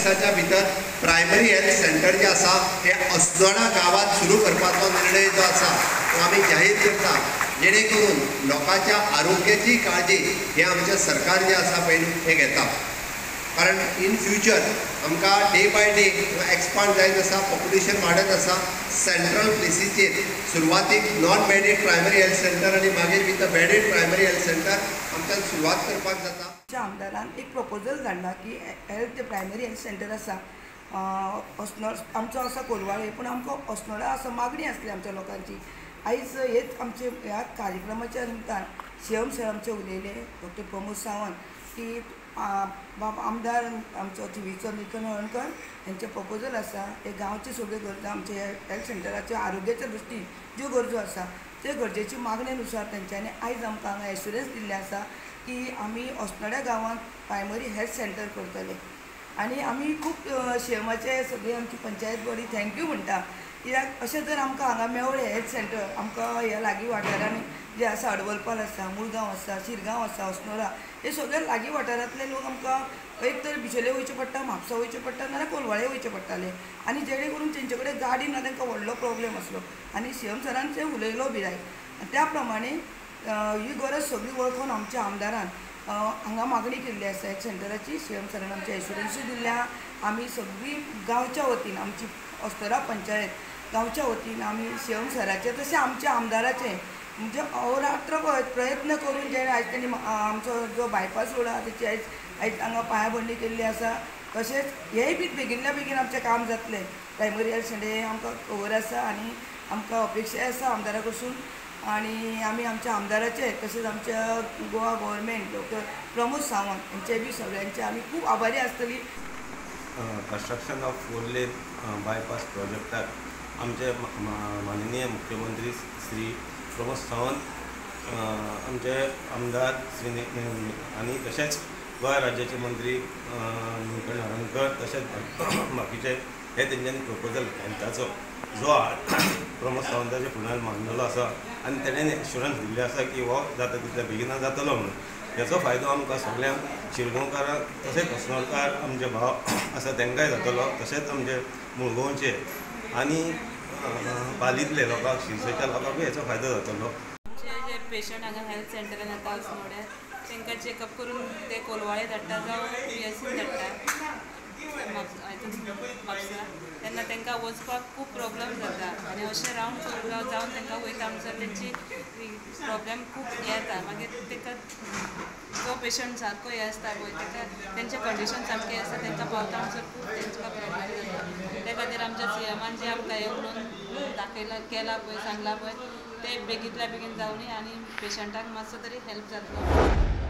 दिसाच्या भितर primary health centre जे आसा हे अस्नोडा गांवांत सुरू करपाचो निर्णय जो आसा तो आमी जाहीर करता, जेणे करून लोकांच्या आरोग्याची काळजी हे आमचें सरकार जें आसा पळय हें घेता. कारण इन फ्युचर आमकां डे बाय डे एक्सपांड जायत आसा, पॉप्युलेशन वाडत आसा. सेंट्रल प्लेसीचेर सुरवातीक non bedded primary health centre आनी मागीर with bedded primary health centre आमकां सुरवात करपाक जाता. आमच्या आमदारान एक प्रपोजल धाडला की हेल्थ प्रायमरी हेल्थ सेंटर आसा अस्नोड आमचो आसा कोलवाळे, पूण आमकां अस्नोडा आसा मागणी आसली आमच्या लोकांची. आयज हेच आमचे ह्या कार्यक्रमाच्या निमतान सीएम सर आमचे उलयले डॉक्टर प्रमोद सावंत की बाब आमदार आमचो थिवीचो नितीन हळर्णकर हेंचें प्रपोजल आसा हे गांवचे सगळ्यो गरजो आमचे हेल्थ सेंटराच्या आरोग्याच्या दृश्टीन ज्यो गरजो आसा ते गरजेची मागणे नुसार तेंच्यांनी आयज आमकां हांगा एश्युरन्स दिल्लें आसा की आमी अस्नोड्या गांवांत प्रायमरी हेल्थ सेंटर करतले. आनी आमी खूब सीएमाचे सगळी आमची पंचायत बॉडी thank you म्हणटा, कित्याक अशें जर आमकां हांगा मेवळें हेल्थ सेंटर आमकां ह्या लागीं वाठारांनी जे आसा अडवलपाल आसा, मुळगांव आसा, शिरगांव आसा, अस्नोडा हे सगळे लागीं वाठारांतले लोक आमकां एक तर बिचोले वयचें पडटा, म्हापसा वयचें पडटा, नाजाल्यार कोलवाळे वयचें पडटालें आनी जेणे करून तेंचे कडेन गाडी ना, तांकां व्हडलो प्रोब्लेम आसलो. आनी सीएम सरान ते उलयलो बी आयज त्या प्रमाणे ही गरज सगळी वळखून आमच्या आमदारान हांगा मागणी केल्ली आसा हेल्थ सेंटराची. सीएम सरान आमचे एश्युरन्सूय दिल्लें आहा. आमी सगळीं गांवच्या वतीन आमची अस्नोडा पंचायत गांवच्या वतीन आमी सीएम सराचे तशें आमच्या आमदाराचे म्हणजे अहोरात्र प्रयत्न करून जे आयज तेणी आमचो जो बायपास रोड आहा तेची आयज आयज हांगा पांयाभरणी केल्ली आसा. तशेंच हेंय बी बेगिनल्या बेगीन आमचें काम जातलें. प्रायमरी हेल्थ सेंटर हें आमकां खबर आसा आनी आमकां अपेक्षा आसा आमदारा कडसून आनी आमी आमच्या आमदाराचे तशेंच आमच्या गोवा गव्हर्मेंट डॉक्टर प्रमोद सावंत हेंचे बी सगळ्यांचे आमी खूब आभारी आसतली. कन्स्ट्रक्शन ऑफ 4 लेन बायपास प्रोजेक्टाक आमचे माननीय मुख्यमंत्री श्री प्रमोद सावंत, आमचे आमदार श्री आनी तशेंच गोंय राज्याचे मंत्री निलकंठ हळर्णकर तशेंच बाकीचे हे तेंच्यांनी प्रपोजल हेल्थाचो जो प्रमोद सावंताच्या फुडार मांडलेलो आसा आनी तेणें एश्युरन्स दिल्लें आसा की हो जाता तितल्या बेगिना जातलो म्हणून. हेचो फायदो आमकां सगळ्यांक शिरगांवकारांक तशेंच अस्नोडकार आमचे भाव आसा तांकांय जातलो, तशेंच आमचे मुळगांवचे आनी पालींतले लोकांक, शिरसयच्या लोकांकूय हेचो फायदो जातलो. आमचे जे पेशंट हांगा हेल्थ सेंटरान येता अस्नोड्या तांकां चॅकअप करून ते कोलवाळे धाडटा जावं पीएसीन धाडटा म्हापसा, तेन्ना तांकां वचपाक खूब प्रोब्लम जाता आनी अशें रावंड करून जावन तांकां वयता म्हणसर तेंची प्रोब्लम खूब हें येता. मागीर ताका जो पेशंट सारको हें आसता पळय ताका तेंचें कंडिशन सामकें आसता तांकां पावता म्हणसर खूब तेंकां प्रोब्लम जाता. त्या खातीर आमच्या सीएमान जें आमकां हें उलोवन दाखयलां केलां पळय सांगलां पळय तें बेगींतल्या बेगीन जावनी आनी पेशंटाक मातसो तरी हेल्प जातलो.